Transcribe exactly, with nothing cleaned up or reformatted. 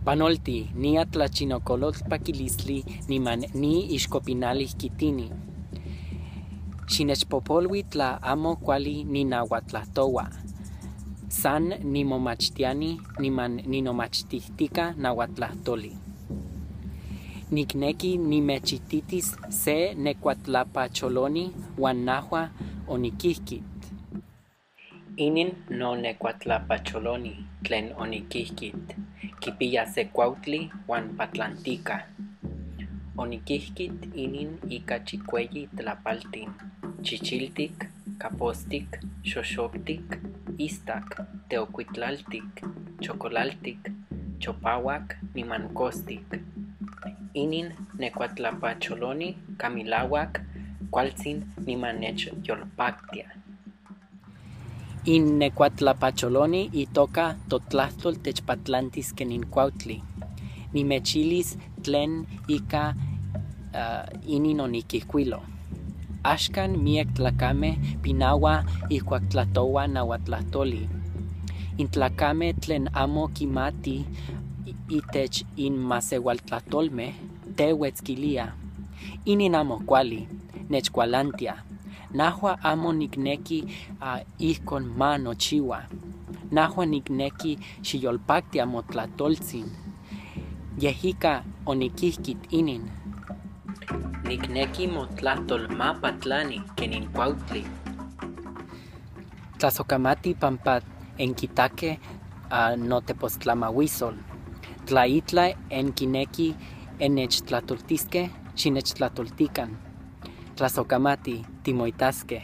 Panolti, nia tlachinokolotl pakilistli niman niixkopinal ijkitini. Xinechpopolwi tla amo kuali ninauatlajtoua. San nimomachtiani niman ninomachtijtika nauatlajtoli. Nikneki nimechititis se nekuatlapacholoni uan najua onikijkit. Inin nonekuatlapacholoni tlen onikijkit kipia se kuautli uan patlantika. Onikijkit inin ika chikueyi tlapaltin: chichiltik, kapostik, xoxoktik, istak, teokuitlaltik, chokolaltik, chopauak niman kostik. Inin nekuatlapacholoni kamilauak kualtsin niman nechyolpaktia. In nekuatlapacholoni itoka totlajtol techpatlantis kenin kuautli. Nimechilis tlen ika, ah, inin onikijkuilo. Axkan miek tlakamej pinauaj ijkuak tlajtouaj nauatlajtoli. In tlakamej tlen amo kimatij i-, itech in maseualtlajtolmej, teuetskiliaj: inin amo kuali, nechkualantia. Najua amo nikneki, ah, ijkon ma nochiua. Najua nikneki xiyolpaktia motlajtoltsin. Yej ika onikijkit inin. Nikneki motlajtol ma patlani kenin kuautli. Tlasokamatij panpa enkitakej, ah, notepostlamauisol. Tla itlaj enkinekij ennechtlajtoltiskej, xinechtlajtoltikan. Tlasokamatij, timoitaskej.